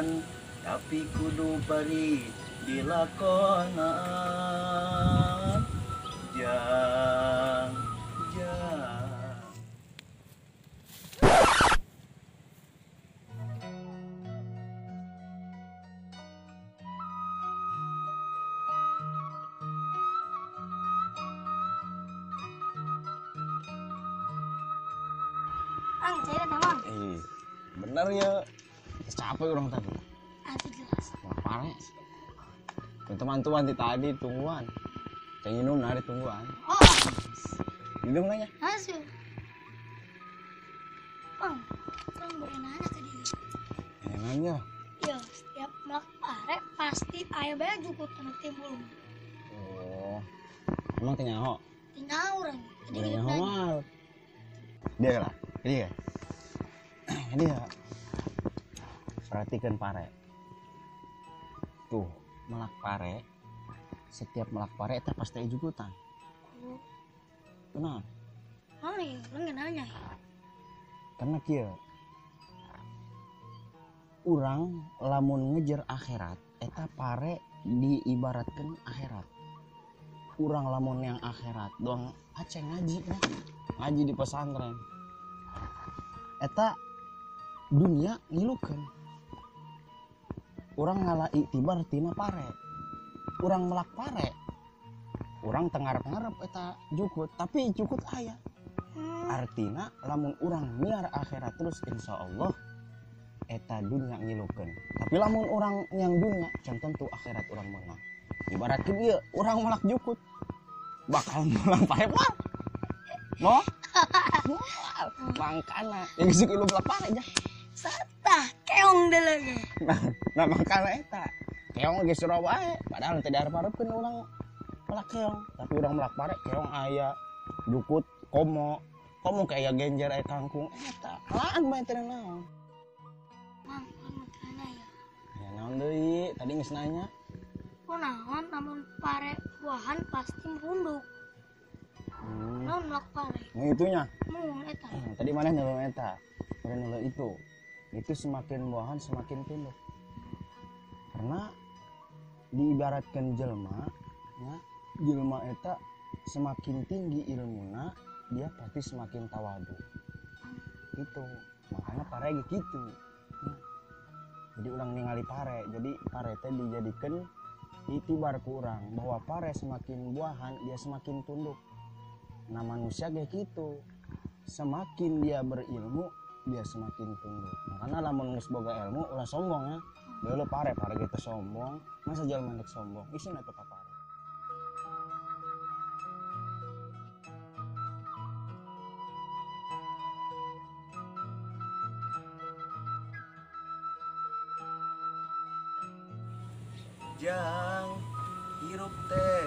Omongan tapi kudu bari dilakonan. Jang jang. Ang, cairan emang. Ih, bener ya. Capek orang tadi. Asli jelas. Parah. Teman-teman tadi tungguan. Cai minum nari tungguan. Oh. Minum nanya. Masuk. Bang, orang boleh nanya ke dia. Nanya. Iya, setiap melak pare pasti ayah banyak jukut anu timbul. Oh. Emang teu nyaho? Teu nyaho urang. Teu nyaho mah. Dia lah. Dia. Dia. Perhatikan pare. Tuh, melak pare. Setiap melak pare eta pasti aya jukutan. Kenapa? Oh iya, urang nanya. Karena kieu. Urang lamun ngejar akhirat, eta pare diibaratkan akhirat. Urang lamun yang akhirat doang aceh ngaji nah. Ngaji di pesantren. Eta dunia ngilukeun. Urang ngala iktibar tina pare. Urang melak pare. Urang teu ngarep-ngarep eta jukut, tapi jukut aya. Artina lamun urang miar akhirat terus insya Allah eta dunia ngilukeun. Tapi lamun urang yang dunia can tentu akhirat urang meunang. Ibaratkeun ieu urang melak jukut bakal melak pare moal. Moal. Moal. Mangkana yang geus ieu melak pare nya. Satah keong deuleu ge. Nah mangkana eta. Keong geus sura wae, padahal teu diarep-arepkeun urang melak keong, tapi urang melak pare keong aya, jukut komo, komo kayak genjer aya kangkung eta. Halaan bae teh naon. Mang, urang teu nanya ya. Ya naon deui, tadi geus nanya. Kunaon lamun pare buahan pasti merunduk. Naon melak pare? Nah itunya. Mun eta. Tadi mana nyeuleuh eta? Meureun nyeuleuh itu. Itu semakin buahan semakin tunduk. Karena diibaratkan jelma, ya, jelma eta semakin tinggi ilmuna, dia pasti semakin tawadu. Itu makanya pare gitu. Ya. Jadi urang ningali pare, jadi pare teh dijadikan itibar ku urang bahwa pare semakin buahan dia semakin tunduk. Nah manusia kayak gitu, semakin dia berilmu dia semakin tunduk. Makanya lamun geus boga ilmu ulah sombong ya. Dulu pare pare gitu sombong, masa jelema rek sombong, isin atuh ka pare. Jang hirup teh.